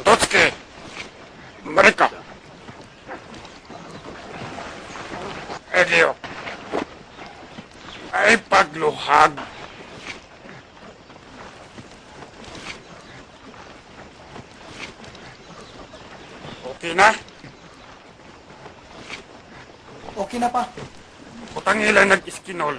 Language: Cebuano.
Totski! Marika! Elio! Ay pagluhag! Okay na? Okay na pa. Putang ila nag-iskinol.